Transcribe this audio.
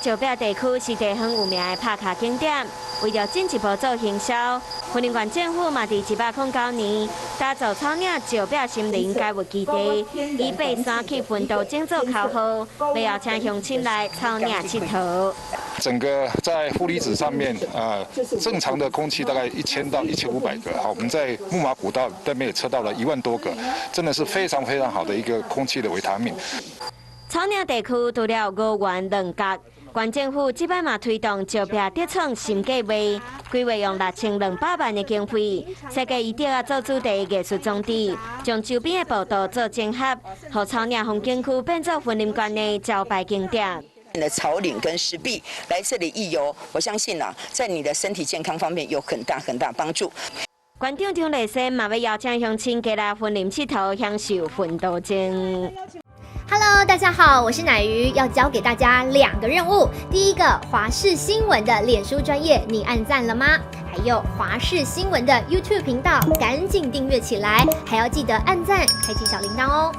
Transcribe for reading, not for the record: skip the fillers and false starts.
石壁地區是地方有名的拍卡景點，為著進一步做行銷，雲林縣政府嘛佇109年打造草嶺石壁森林解密基地，以爬山去雲道整做口號，欲邀請鄉親來草嶺𨑨迌。整個在負離子上面，正常的空氣大概1000到1500個，好，我們在木馬古道那邊也測到了1萬多個，真的是非常非常好的一個空氣的維他命。草嶺地區除了五源稜角，縣政府這擺嘛推動石壁特創新計劃，規劃用6200萬的經費，設計伊竹仔做主題藝術裝置，將周邊的步道做整合，予草嶺風景區變做雲林縣的招牌景點。的草嶺跟石壁來這裡一遊，我相信啊，在你的身體健康方面有很大很大幫助。縣長張麗善嘛欲邀請鄉親過來雲林𨑨迌，享受雲道靜。 Hello，大家好，我是乃瑜，要交給大家兩個任務。第一個，華視新聞的臉書專頁，你按讚了嗎？還有華視新聞的 YouTube 頻道，趕緊訂閱起來，還要記得按讚，開啟小鈴鐺哦。